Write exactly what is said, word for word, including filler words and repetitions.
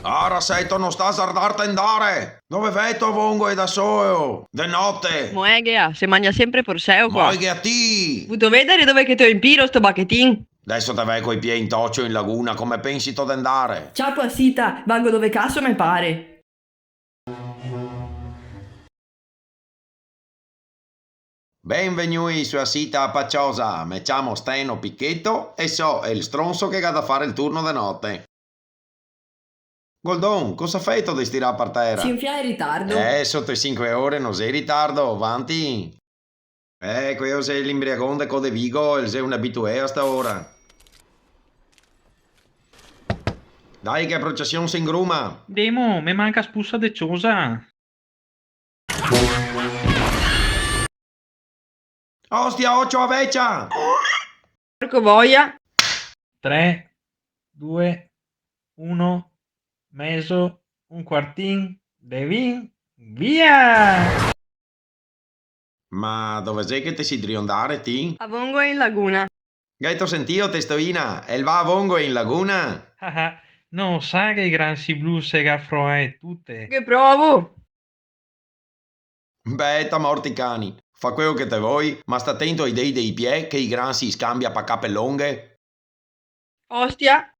Ara, seto, no sta zardarte ndare! Dove veto a vongoe da soło? De note! Moeghea, se magna senpre porseo qua. Moeghea ti! Vuto vedare dove che te o inpiro sto bachetin? Deso te ve coi pie in tocio in laguna, come pensito de ndare? Ciapo a sita, vago dove caso me pare. Benvegnui su a sita apaciosa, me ciamo Steno Picheto e so el stronso che ga da fare el turno de note. Goldon, cosa feto de stirà par tera? Sinfià in ritardo. Eh, soto e sinque ore no xe ritardo, vanti. Eh, queo xe l'imbriagon de Codevigo, el xe un abitué a sta ora. Dai che a procesion se ingruma! Demo, me manca spusa de ciosa. Ostia, ocio a vecia! Porco boia! Tre, due, uno, mezo, un quartin de vin, via! Ma dove xe che te si drio ndare, ti? A vongoe in laguna. Gheto sentìo, testoina? El va a vongoe in laguna? Ah, ah, no sa che i gransi blu se ga froae tute? Che provo! Beh, ta morti cani. Fa queo che te voi, ma sta tento ai dei dei pie che i gransi i scambia pa cape longhe. Ostia,